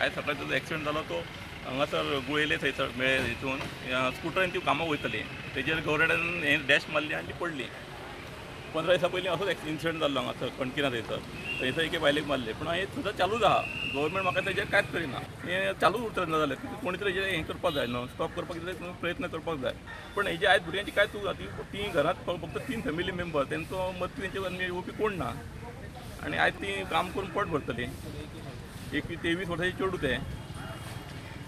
आयज सकाळी जो एक्सिडंट जालो तो हांगासर गुळेले थंयसर मेळे हितून स्कुटरान ती कामाक वयताली, तेजेर गवरेड्यान हें डॅश मारली आनी ती पडली. 15 दिसां पयलीं असोच इन्सिडंट जाल्लो हांगासर कणकिना थंयसर, थंयसर एके बायलेक मारले. पूण हें सुद्दां चालूच आहा. गव्हर्मेंट म्हाका तेजेर कांयच करिना, हें चालूच उरतलें ना जाल्यार कोणी तरी हें करपाक जाय न्हू, स्टॉप करपाक कितें प्रयत्न करपाक जाय. पूण हेजे आयज भुरग्यांची कांय चूक जाता, ती घरांत फक्त 3 फॅमिली मेंबर, तेंचो मदीं तेंचे येवपी कोण ना आनी आयज ती काम करून पोट भरतली. 21-23 वर्सांची चेडूं तें,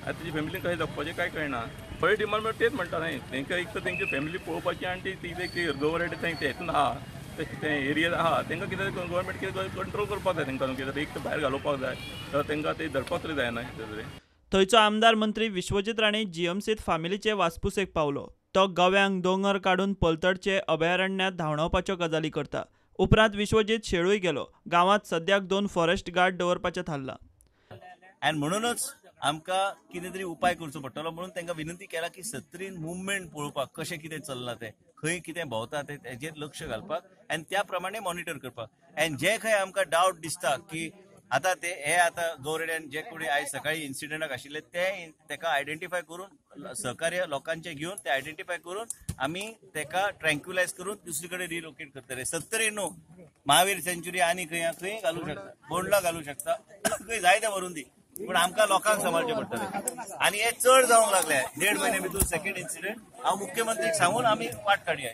आयज तेजी फॅमिलीन कशें जगपाचें कांय कळना. फळे डिमांड म्हळ्यार तेच म्हणटा न्ही, तेंकां एक तर तेंची फॅमिली पळोवपाची आनी ती गव्हर्मेंट तें हेतून आहा तें एरिया आहा तेंकां कितें गव्हर्मेंट कितें कंट्रोल करपाक जाय, तेंकां कितें एक तर भायर घालोवपाक जाय, तर तेंकां ते धरपाक तरी जायना. थंयचो आमदार मंत्री विश्वजीत राणे जीएमसीत फामिलीचे वासपुसेक पावलो. तो गव्यांक दोंगर काडून पलतडचे अभयारण्यात धांवडावपाच्यो गजाली करता. उपरांत विश्वजीत शेळूय गेलो. गांवांत सद्याक 2 फॉरेस्ट गार्ड दवरपाचें थारलां आनी म्हणूनच आमकां कितें तरी उपाय करचो पडटलो म्हणून तांकां विनंती केला की सत्तरीन मुवमेंट पळोवपाक कशें कितें चल्लां तें, खंय कितें भोंवता तें तेजेर लक्ष घालपाक आनी त्या प्रमाणे मॉनिटर करपाक. आनी जे खंय आमकां डावट दिसता की आतां ते हे आतां गौरेड्यान जे कोणी आयज सकाळी इन्सिडंटाक आशिल्ले ते तेका आयडेंटिफाय करून सहकार्य लोकांचे घेवन ते आयडेंटिफाय करून आमी तेका ट्रँक्युलायज करून दुसरी कडेन रिलोकेट करतले. सत्तरी न्हू, महावीर सेंच्युरी आनी खंय खंय घालूं शकता, बोंडला घालूं शकता, खंय जाय ते व्हरून दी, पूण आमकां लोकांक सांबाळचें पडटलें. आनी हे चड जावंक लागले 1.5 म्हयने भितर सेकंड इन्सिडंट. हांव मुख्यमंत्रीक सांगून आमी वाट काडया.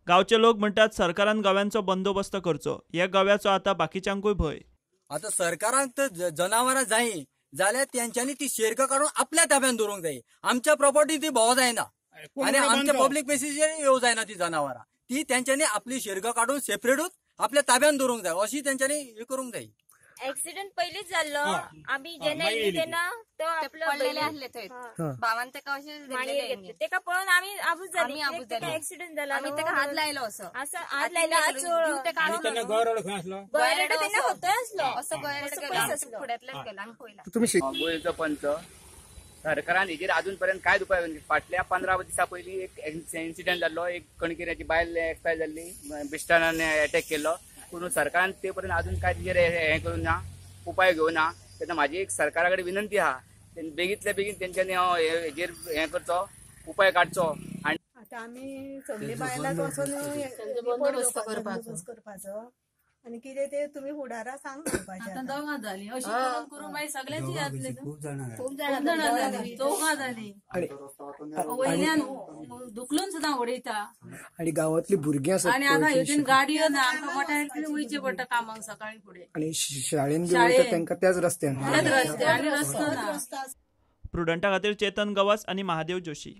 गांवचे लोक म्हणटात सरकारान गव्यांचो बंदोबस्त करचो. ह्या गव्याचो आतां बाकीच्यांकूय भंय. आतां सरकारान तर जनावरां जायी जाल्यार तेंच्यांनी ती शेरकां काडून आपल्या ताब्यान दवरूंक जाय. आमच्या प्रॉपर्टी ती भोंव जायना आनी आमच्या पब्लीक प्लेसीचेर येवं जायना ती जनावरां. ती तेंच्यांनी आपली शेरकां काडून सेपरेटूच आपल्या ताब्यान दवरूंक जाय, अशी तेंच्यांनी हे करूंक जाय. एक्सिडेंट पयलींच जाल्लो, आमी जेन्ना येयली तेन्ना तो आपलो पडलेले आसले थंय, भावान तेका अशें तेका पळोवन आमी आबूज जाली, एक्सिडेंट जाला, आमी तेका हात लायलो, असो हात लायलो, गोयरेडो तेन्ना होतोय आसलो, असो गोयरेडो फुड्यांतल्यान गेलो आमी पळयला. गोंयचो पंच सरकारान हेजेर अजून पर्यंत कांयच उपाय फाटल्या 15 दिसां पयलीं एक इन्सिडंट जाल्लो, एक कणकिऱ्याची बायल एक्सपायर जाल्ली, बिस्टान अटॅक केल्लो. पूण सरकारान ते पर्यंत अजून काय तेजेर हें करूं ना, उपाय घेवना ना. तेन्ना म्हाजी एक सरकारा कडेन विनंती आहा, बेगींतल्या बेगीन तेंच्यांनी हेजेर हें करचो, उपाय काडचो. आनी आतां आमी सगळीं बायलां वचून बंदोबस्त करपाचो आनी कितें तें तुमी फुडारा सांग म्हणपाचें. आतां दोगां जालीं अशी करून करून मागीर सगळ्यांची जातली, खूब जाणां जालीं, चौगां जालीं, वयल्यान धुकलून सुद्दां उडयता. आनी गांवांतली भुरगीं आसात आनी आतां हेतून गाडयो ना, आमकां मोटारींतल्यान वयचें पडटा कामाक सकाळीं फुडें. आनी शाळेन बी वयता तांकां त्याच रस्त्यान, त्याच रस्त्यान आनी रस्तो ना. प्रुडंटा खातीर चेतन गवास आनी महादेव जोशी.